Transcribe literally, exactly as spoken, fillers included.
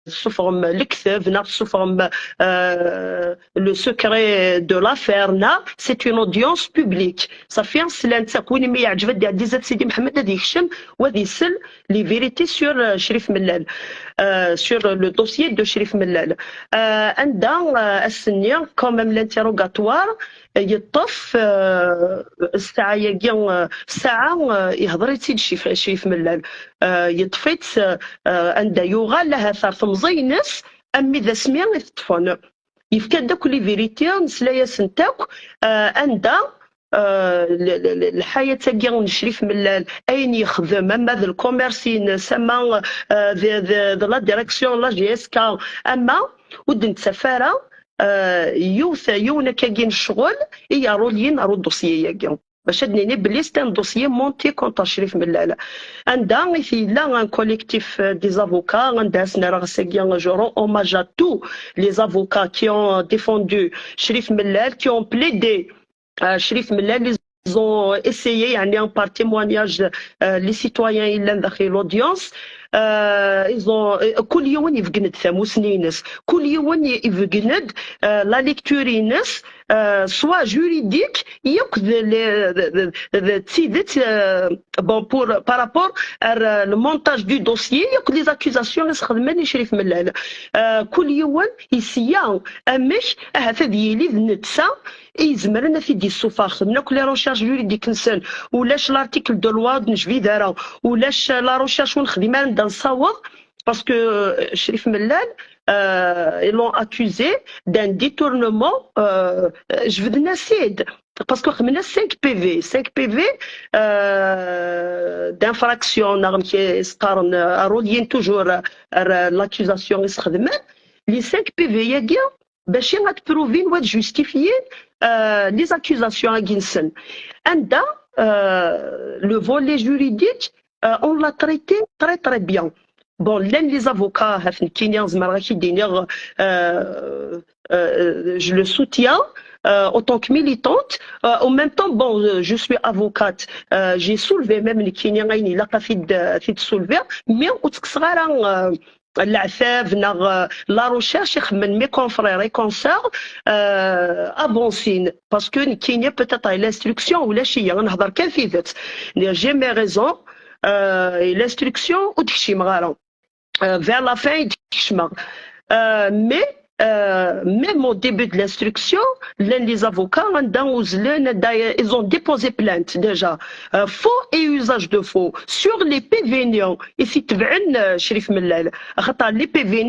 tessufɣem lekdeb neɣ tessufɣem, euh, le secret de l'affaire, neɣ c'est une audience publique. Ṣafi, slan-tt akk. Win i mi yeɛǧeb ad iɛeddi zdat Sidi Mḥemmed, ad yekcem u ad isel les vérités sur, euh, Crif Mellal, euh, sur le dossier de Crif Mellal. Euh, anda, euh, ass-nni, quand même, l'interrogatoire, yeṭṭef, euh, ssaɛa-yagi, euh, ssaɛa, euh, ihḍer-itt-id Crif, Crif Mellal. Euh, yeṭṭef-itt, euh, anda yuɣal ahat ar temẓi-ines, armi d asmi i t-ṭṭfen. Yefka-d akk les vérités, nesla-yasent akk, euh, anda, euh, l-, l-, l-, lḥayat-agi n Crif Mellal, ayen yexdem, ama d lkumirs-ines, ama, euh, d, d, d la direction n la G S K, ama ur d-nettaf ara, euh, yiwet, yiwen akkagi n ccɣel i yerrulyin ar udossier-agi. Bac ad nini belli c'est un dossier monté contre Crif Mellal. Anda i t-, yella un collectif, euh, des avocats, anda ass-nni ass-agi, je rends hommage à tous les avocats qui ont défendu Crif Mellal, qui ont plaidé, euh, Crif Mellal, ils ont essayé, يعني, par témoignage, euh, les citoyens yellan daxel l'audience, euh, ils ont, euh, kul yiwen ibeggen-d tamussni-ines, kul yiwen ibeggen-d, euh, la lecture-ines, euh, soit juridique, yakk d, d, d, d, d tidet, euh, bon, pour, par rapport à, euh, le montage du dossier, yakk les accusations i s-xedmen i Crif Mellal. Euh, kul yiwen yesya amek ahat ad yili d netta i izemren ad t-id-yessufeɣ. Xedmen akk les recherches juridiques-nsen, ulac l'article de loi ur d-nejbid ara, ulac la recherche ur nexdim ara, nda nessaweḍ, parce que, euh, Crif Mellal, euh, ils l'ont accusé d'un détournement, euh, jebden-as-id. Parce que xedmen-as cinq P V, cinq P V, euh, d'infraction, neɣ amek i s-qqaren, euh, rrulyin toujours, euh, l'accusation i s-xedmen. Les cinq P V-yagi, bac ad prouven, ad justifien, euh, les accusations-agi-nsen. Anda, euh, le volet juridique, euh, on l'a traité très, très bien. Bon, llan les avocats, ha, nekkini zemreɣ ad k-id-iniɣ, euh, euh, je le soutiens, euh, en tant que militante. Euh, en même temps, bon, euh, je suis avocate. Euh, j'ai soulevé même nekkini ayen ilaq ad t-id, ad t-id soulever, mais ur ttekkseɣ ara, euh, leɛtab neɣ, euh, la recherche i xedmen mes confrères et consoeurs, euh, avancin. Parce que nekkini peut-être i l'instruction ulac-iyi, ad nehder kan tidet. J'ai mes raisons, euh, i l'instruction ur d-kcimeɣ ara. Euh, vers la fin i d-kecmeɣ. Euh, mais, euh, même au début de l'instruction, llan les avocats anda uzzlen, anda, ils ont déposé plainte déjà. Euh, faux et usage de faux. Sur les P V-nni i t-itebɛen, euh, Crif Mellal. Axaṭer les P V-nni